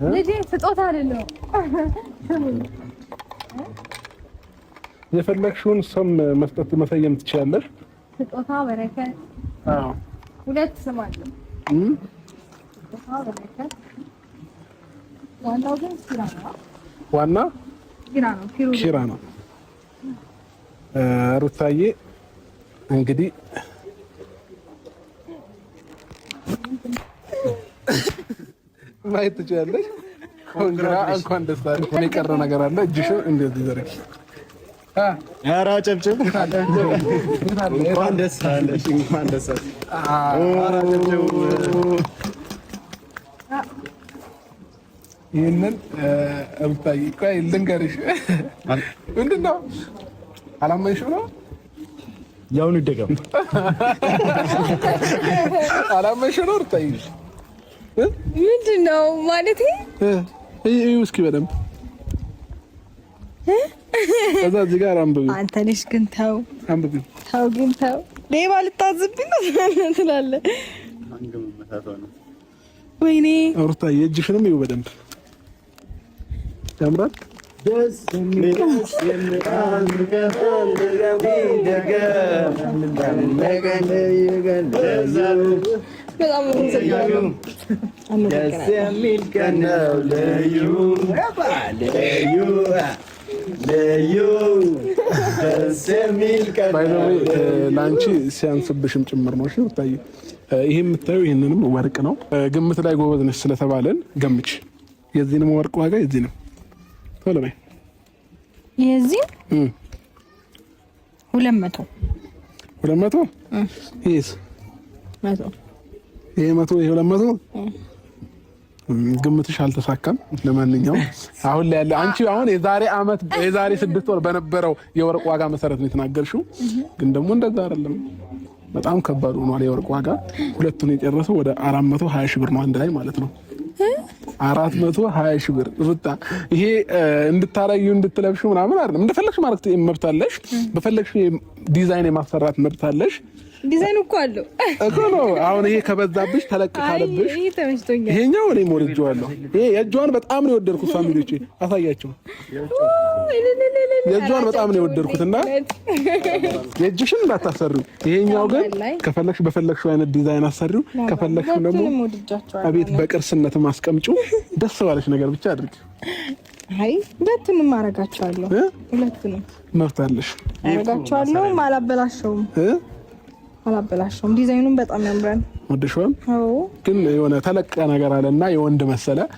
ልጄ ስጦታ አይደለም። የፈለግሽውን ስም መስጠት መሰየም ትችላለሽ። ስጦታ በረከት። አዎ ሁለት ስም አለው። ስጦታ በረከት። ዋናው ግን ኪራ ነው። ዋና ኪራ ነው። ኪራ ነው። ሩታዬ እንግዲህ ማየት ትችላለሽ። Congra፣ እንኳን ደስ አለሽ። እኔ የቀረ ነገር አለ። እጅሽን እንደዚህ ዘርጊ። ኧረ አጨብጭብ። እንኳን ደስ አለሽ፣ እንኳን ደስ አለሽ። ኧረ አጨብጭብ። ይህንን ሩታዬ፣ ቆይ ልንገርሽ፣ ምንድን ነው አላመንሽም ነው? ያሁኑ ይደገም። አላመንሽም ነው ሩታዬ? ምንድን ነው ማለቴ? እዩ እስኪ በደንብ ከዛ እዚህ ጋር አንብቢ። አንተ ነሽ ግን ተው፣ አንብቢ። ተው ግን ተው፣ ሌባ ልታዝብኝ ነው ትላለህ። ወይኔ ሩታዬ፣ እጅሽንም እዩ በደንብ ያምራል። ደስ የሚል ደስ የሚል ቀን ነው። ልዩ ልዩ ልዩ ደስ የሚል ቀን ነው። ለአንቺ ሲያንስብሽም ጭምር ነው። እሺ ሩታዬ፣ ይሄ የምታየው ይህንንም ወርቅ ነው። ግምት ላይ ጎበዝ ነሽ ስለተባለን ገምች። የዚህንም ወርቅ ዋጋ የዚህንም ቶሎ በይ። የዚህ 200። 200። ይሄስ? 100። ይሄ 100፣ ይሄ 200። ግምትሽ አልተሳካም። ለማንኛውም አሁን ላይ ያለ አንቺ አሁን የዛሬ አመት የዛሬ 6 ወር በነበረው የወርቅ ዋጋ መሰረት ነው የተናገርሽው፣ ግን ደግሞ እንደዛ አይደለም። በጣም ከባድ ሆኗል የወርቅ ዋጋ። ሁለቱን የጨረሰው ወደ 420 ሺህ ብር ነው አንድ ላይ ማለት ነው። 420 ሺህ ብር ሩታ፣ ይሄ እንድታረጊው እንድትለብሽው ምናምን አይደለም። እንደፈለግሽ ማለት መብት አለሽ። በፈለግሽ ዲዛይን የማሰራት መብት አለሽ። ዲዛይን እኮ አለው እኮ ነው። አሁን ይሄ ከበዛብሽ ተለቅ ካለብሽ ይሄ ተመችቶኛል። ይሄኛው እኔም ወድጄዋለሁ። ይሄ የእጇን በጣም ነው የወደድኩት። Family ዎቼ አሳያቸው። የእጇን በጣም ነው የወደድኩት እና የእጅሽን እንዳታሰሪው። ይሄኛው ግን ከፈለግሽ በፈለግሽው አይነት ዲዛይን አሰሪው፣ ከፈለግሽው ደግሞ አቤት በቅርስነት ማስቀምጪው። ደስ ባለሽ ነገር ብቻ አድርጊ። አይ ሁለቱንም አደርጋቸዋለሁ። ሁለቱንም መብት አለሽ። አደርጋቸዋለሁ። አላበላሸውም አላበላሸውም። ዲዛይኑን በጣም ያምራል። ወደሽዋል። አዎ ግን የሆነ ተለቀ ነገር አለና የወንድ መሰለ።